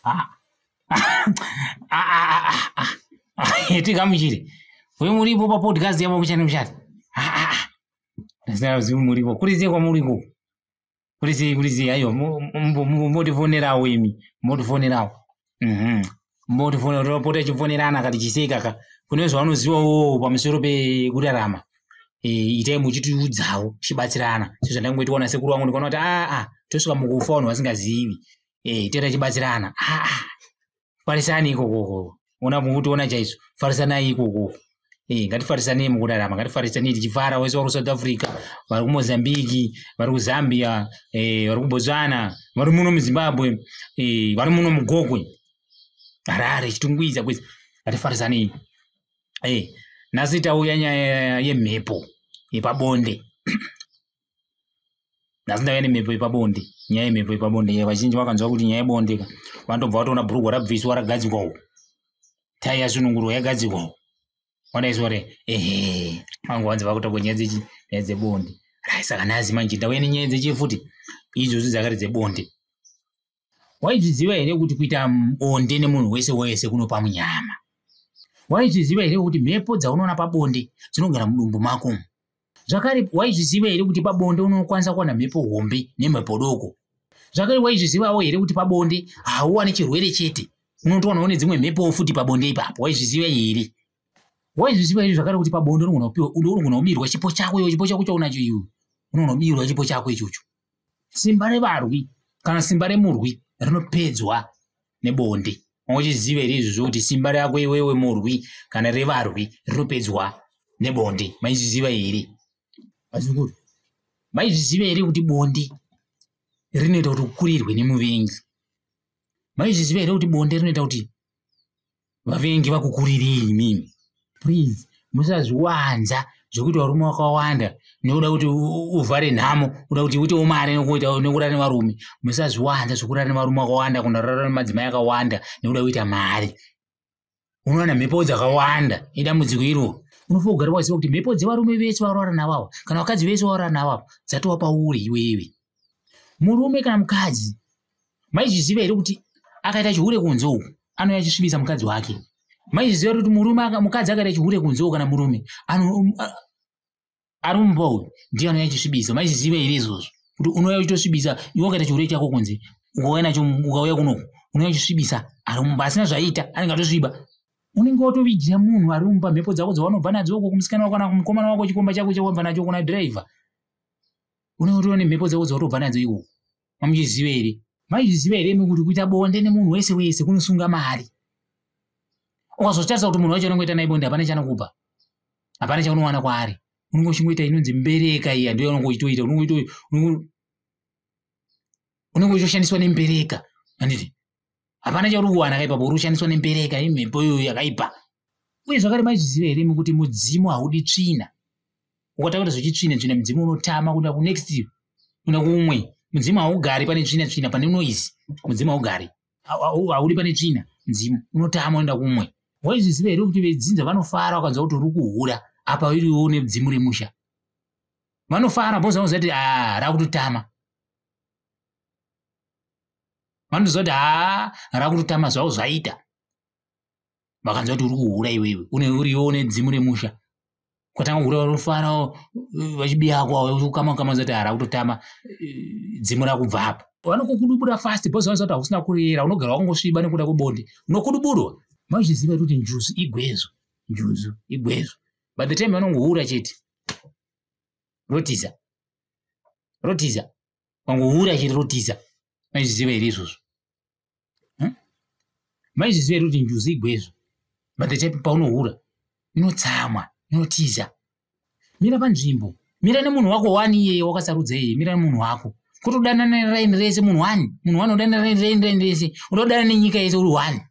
Ah. Ah, ah, ah, ah, ah. Tigamuchire. Uye muripo papodcast yavo kuchane mushati. Ah, ah, ah. Ndasina kuziva muripo. Kuri sei kwamuriko? Kuri sei, kuri sei? Aiwa, motifonerawo imi. Motifonerawo. Motifonera, topota tichifonerana kati chiseka ka. Kune zvaunozivawo pamusoro pekurarama. Itai muchitiudzawo, tichibatsirana. Sezvandangoitwa nasekuru vangu ndikaona kuti tosvika mukufa vanhu vasingazivi. Toita tichibatsirana. Farisani ikokoko. Ona mukutoona chaizvo. Farisanai ikokoko. Ngatifarisanei mukurarama, ngatifarisanei tichifara. Wese vari kuSouth Africa, vari kuMozambique, vari kuZambia, vari kuBotswana, vari muno muZimbabwe, vari muno muGokwe, Harare, Chitungwiza, kwese. Ngatifarisanei. Nhasi tauya nyaya yemhepo yepabonde. Nhasi ndauya nemhepo yepabonde, nyaya yemhepo yepabonde. Vazhinji vakanzwa kuti nyaya yebonde ka, vanotobva vatoona bhurugwa rabviswa ragadzikwa uko, tai yasunungurwa yagadzikwa uko, wadaiswa re ehe, vangu vanzi vakutoka nyaya dzechi, nyaya dzebonde. Rai, saka nhasi manje ndauya nenyaya dzechi futi, idzodzo dzakare dzebonde. Waizviziva here kuti kuita bonde nemunhu wese wese kunopa munyama? Waizviziva here kuti mhepo dzaunoona pabonde dzinogara mudumbu mako umu? Zvakare waizviziva here kuti pabonde unokwanisa kuwana mhepo hombe nemhepo doko? Zvakare waizvizivawo here kuti pabonde hauwani chirwere chete, unotowanawo nedzimwe mhepowo futi pabonde ipapo? Waizviziva here? Waizviziva here zvakare kuti pabonde unogona kupiwa, unogona kubirwa chipo chako iwe, chipo chako chaunacho iwe, unogona kubirwa chipo chako ichocho. Simba revarwi kana simba remurwi rinopedzwa nebonde. Wauchiziva here izvozvo kuti simba rako iwewe murwi kana revarwi rinopedzwa nebonde? Maizviziva here? Vazukuru, maizviziva here kuti bonde rinoita kuti ukurirwe nemuvengi? Maizviziva here kuti bonde rinoita kuti vavengi vakukurirei imimi? Please, musazviwanza zvekuti varume vakawanda nekuda kuti uvhare nhamo, kuda kuti uitewo mari nekurara nevarume. Musazviwanza zvekurara nevarume vakawanda, kunorara nemadzimai akawanda nekuda kuita mari. Unowana mhepo dzakawanda, idambudziko iro. Unofanira kugara waziva kuti mhepo dzevarume vese vaurara navo ava, kana vakadzi vese vaurara navo ava, dzatova pauri iwewe. Murume kana mukadzi, maizviziva here kuti akaita chihure kunze uku anouya achisvibisa mukadzi wake? Maizviziva here kuti mukadzi akaita chihure kunze uku kana murume ari mumba uyu ndiye anouya achisvibisa? Maizviziva here izvozvo kuti unouya uchitosvibisa iwe ukaita chihure chako kunze, ukauya nacho, ukauya kunoku unouya uchisvibisa ari mumba asina zvaiita, anenge atosviba. Unenge watovigira munhu ari mumba mhepo dzako dzaunobva nadzo uko kumusikana wako kana kumukomana wako, chikomba chako chawabva nacho kuna driver. Unenge utoriwo nemhepo dzako dzawatobva nadzo ikoko. Mamuchiziva here? Maizviziva here imi kuti kuita bonde nemunhu wese wese kunosunga mari? Ukazotarisa kuti munhu wacho anongoita naye bonde hapana chaanokupa, hapana chaunowana kwaari. Unenge uchingoita inonzi mbereka iya, ndiyo yaunenge uchitoita. Unenge uchitoshandiswa nembereka, handiti? Hapana chauri kuwana ka ipapo, uri kushandiswa nembereka, imhepo iyoyo yakaipa. Uye zvakare maizviziva here imi kuti mudzimu haudi tsvina? Ukatanga kuita zvechitsvina tsvina, mudzimu unotama kuenda kunext, kuenda kumwe. Mudzimu haugari pane tsvina tsvina, pane noise. Mudzimu haugari, haudi pane tsvina. Mudzimu unotama unoenda kumwe. Waizviziva here kuti vedzinza vanofara vakanzwa kuti uri kuhura, apa uriwo nedzimu remusha? Vanofara because vanoziva kuti rakutotama. Vanoziva kuti rakutotama zvavo zvaita. Vakanzwa kuti uri kuhura iwewe, uriwo nedzimu remusha. Ukatanga kuhura vanofara vachibiyako, ukama kama kuti rakutotama, dzimu rakubva apa. Vanokukudubura fast because vanoziva kuti hausina kurera, unogara wakangosviba nekuda kwebonde. Unokuduburwa. Maizviziva kuti njuzu igwezo, njuzu igwezo. By the time vanongohura chete, rotiza, rotiza. Vangohura chete rotiza. Maizviziva here izvozvo? Maizviziva here kuti njuzu igwezo? By the time paunohura, inotsamwa, inotiza. Mira panzvimbo, mira nemunhu wako one iyeye wakasarudza iyeye, mira nemunhu wako. Kutodanana neraini rese munhu one, munhu one udanana neraini rese, unoda kudanana nenyika yese uri one.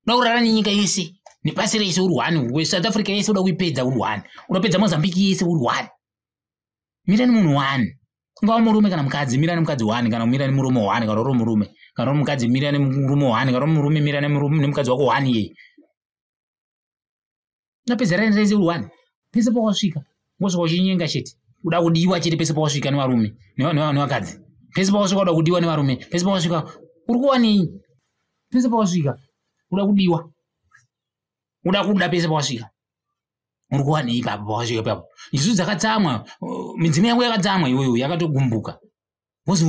Unoda kurara nenyika yese, nepasi rese uri one, South Africa yese unoda kuipedza uri one. Unopedza Mozambique yese uri one. Mira nemunhu one. Ungava murume kana mukadzi, mira nemukadzi one, kana mira nemurume one, kana uri murume, kana uri mukadzi, mira nemurume one, kana uri murume, mira nemukadzi wako one iyeye. Unopedza raini rese uri one. Pese pawasvika, wosvika uchinyenga chete. Uda kudiwa chete pese pawasvika nevarume, nevakadzi. Pese pawasvika uda kudiwa nevarume, pese pawasvika uri kuwanei? Pese pawasvika uda kudiwa, uda kuda pese pawasvika. Uri kuwanei ipapo pawasvika ipapo? Isu dzakatsamwa, midzimu yangu yakatsamwa iwewe, yakatogumbuka. Wozi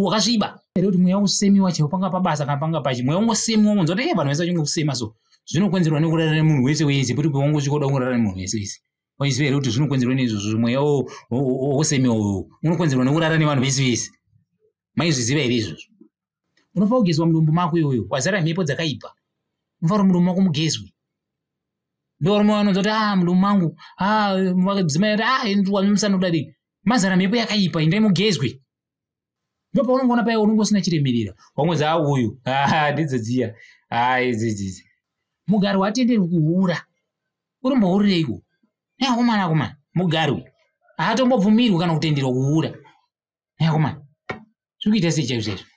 wakasviba here kuti mweya usemiwa chero panga pabasa kana panga pachi, mweya ungosemiwa unonzwa kuti vanhu vese vachingokusema. So zvinokonzerwa nekurara nemunhu wese wese, poti pawangosvika uda kurara nemunhu wese wese. Waiziva here kuti zvinokonzerwa neizvozvo? Mweya wosemiwa uyu unokonzerwa nekurara nevanhu vese vese. Maizviziva here izvozvo? Unofanira kugezwa mudumbu mako iwewe, wazara mhepo dzakaipa. Unofanira mudumbu mako mugezwe. Ndovarume vanonzwa kuti ah, mudumbu mangu, ah, mudzimai ati ah, musana kudadii, mazara mhepo yakaipa, indai mugezwe. Ndopaunongoona paya unonge usina chiremerera, wangonzi a uyu ndidzo dziya idzidzidzi. Mugari watenderwi kuhura, urombohurireiko? Akomana, akomana, mugarwi haatombobvumirwi kana kutenderwa kuhura. Akomana, zviri kuita sei chaizvo chaizvo?